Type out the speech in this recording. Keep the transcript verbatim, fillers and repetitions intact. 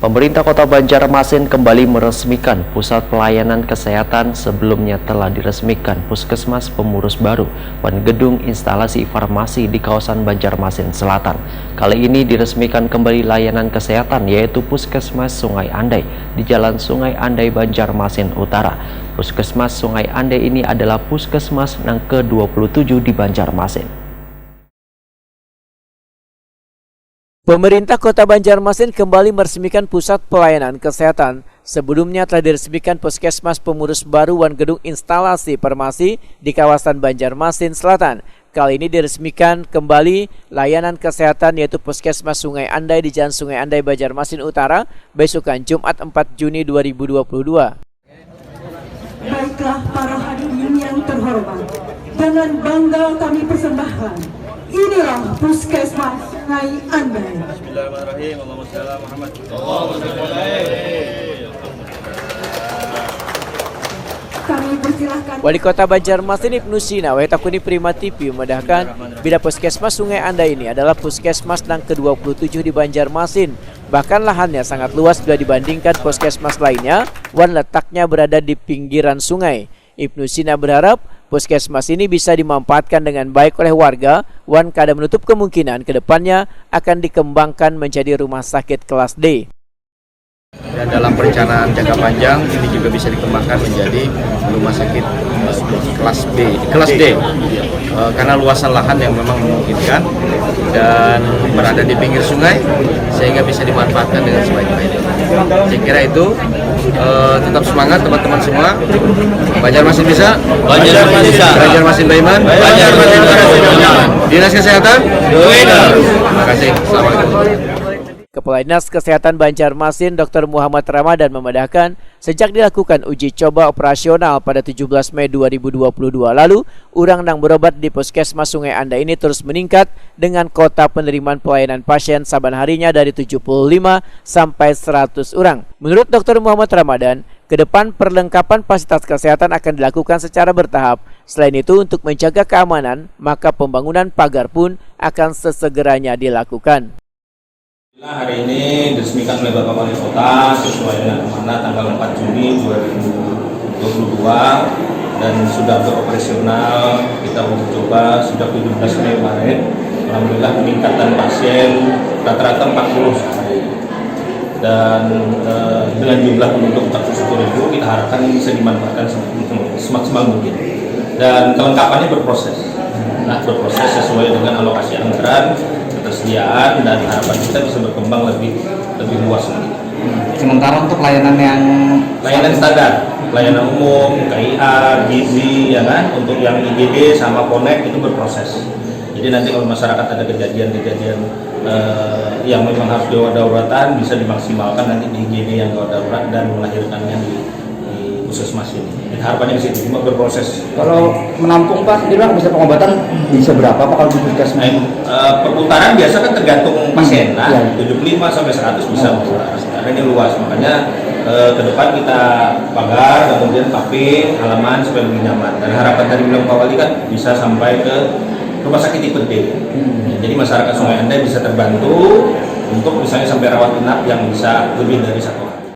Pemerintah Kota Banjarmasin kembali meresmikan pusat pelayanan kesehatan. Sebelumnya telah diresmikan puskesmas pemurus baru wan gedung instalasi farmasi di kawasan Banjarmasin Selatan. Kali ini diresmikan kembali layanan kesehatan, yaitu Puskesmas Sungai Andai di Jalan Sungai Andai, Banjarmasin Utara. Puskesmas Sungai Andai ini adalah puskesmas nang kedua puluh tujuh di Banjarmasin. Pemerintah Kota Banjarmasin kembali meresmikan pusat pelayanan kesehatan. Sebelumnya telah diresmikan puskesmas pemurus baru wan gedung instalasi farmasi di kawasan Banjarmasin Selatan. Kali ini diresmikan kembali layanan kesehatan, yaitu Puskesmas Sungai Andai di Jalan Sungai Andai, Banjarmasin Utara, besukan Jumat empat Juni dua ribu dua puluh dua. Baiklah para hadirin yang terhormat, dengan bangga kami persembahkan, inilah Puskesmas Sungai Andai. Bismillahirrahmanirrahim. Allahumma shalli ala Muhammad. Kami persilahkan. Wali Kota Banjarmasin Ibnu Sina wae takuni Prima T V memedahkan, bila Puskesmas Sungai Andai ini adalah puskesmas nang kedua puluh tujuh di Banjarmasin. Bahkan lahannya sangat luas bila dibandingkan puskesmas lainnya wan letaknya berada di pinggiran sungai. Ibnu Sina berharap puskesmas ini bisa dimanfaatkan dengan baik oleh warga wan kada menutup kemungkinan ke depannya akan dikembangkan menjadi rumah sakit kelas D. Dan dalam perencanaan jangka panjang, ini juga bisa dikembangkan menjadi rumah sakit, eh, kelas B, kelas D. Eh, karena luasan lahan yang memang memungkinkan dan berada di pinggir sungai, sehingga bisa dimanfaatkan dengan sebaik-baiknya. Saya kira itu, eh, tetap semangat teman-teman semua. Banjarmasin bisa. Banjarmasin bisa. Banjarmasin beriman. Banjarmasin beriman. Dinas Kesehatan. Terima kasih. Assalamualaikum. Kepala Dinas Kesehatan Banjarmasin, Doktor Muhammad Ramadan, memedahkan, sejak dilakukan uji coba operasional pada tujuh belas Mei dua ribu dua puluh dua lalu, urang nang berobat di Puskesmas Sungai Andai ini terus meningkat dengan kuota penerimaan pelayanan pasien saban harinya dari tujuh puluh lima sampai seratus urang. Menurut Doktor Muhammad Ramadan, ke depan perlengkapan fasilitas kesehatan akan dilakukan secara bertahap. Selain itu, untuk menjaga keamanan, maka pembangunan pagar pun akan sesegeranya dilakukan. Alhamdulillah, hari ini diresmikan oleh Bapak Wali Kota sesuai dengan amanah tanggal empat Juni dua ribu dua puluh dua dan sudah beroperasional. Kita uji coba sejak tujuh belas Mei kemarin. Alhamdulillah, peningkatan pasien rata-rata empat puluh sehari. Dan, eh, dengan jumlah penduduk empat puluh satu ribu, kita harapkan ini bisa dimanfaatkan semaksimal, semaksimal mungkin. Dan kelengkapannya berproses. Nah, berproses sesuai dengan alokasi anggaran, ketersediaan, dan harapan kita bisa berkembang lebih, lebih luas lagi. Sementara untuk layanan yang Layanan standar, pelayanan umum, K I A, gizi, ya kan, untuk yang I G D sama ponek itu berproses. Jadi nanti kalau masyarakat ada kejadian-kejadian, eh, yang memang harus gawat dauratan, bisa dimaksimalkan nanti di I G D yang gawat darurat dan melahirkannya di, di puskesmas ini. Kita harapannya ke situ, cuma berproses. Kalau menampung, Pak, sendiri, Pak, bisa pengobatan bisa berapa, Pak, kalau di puskesmas? Eh, perputaran biasa kan tergantung pasien lah, ya. Tujuh puluh lima sampai seratus bisa perputaran. Karena ini luas, makanya, eh, ke depan kita pagar, kemudian paving halaman supaya lebih nyaman. Dan harapan tadi bilang Pak Wali kan bisa sampai ke rumah sakit tipe D. Ya, jadi masyarakat Sungai Andai bisa terbantu untuk misalnya sampai rawat inap yang bisa lebih dari satu.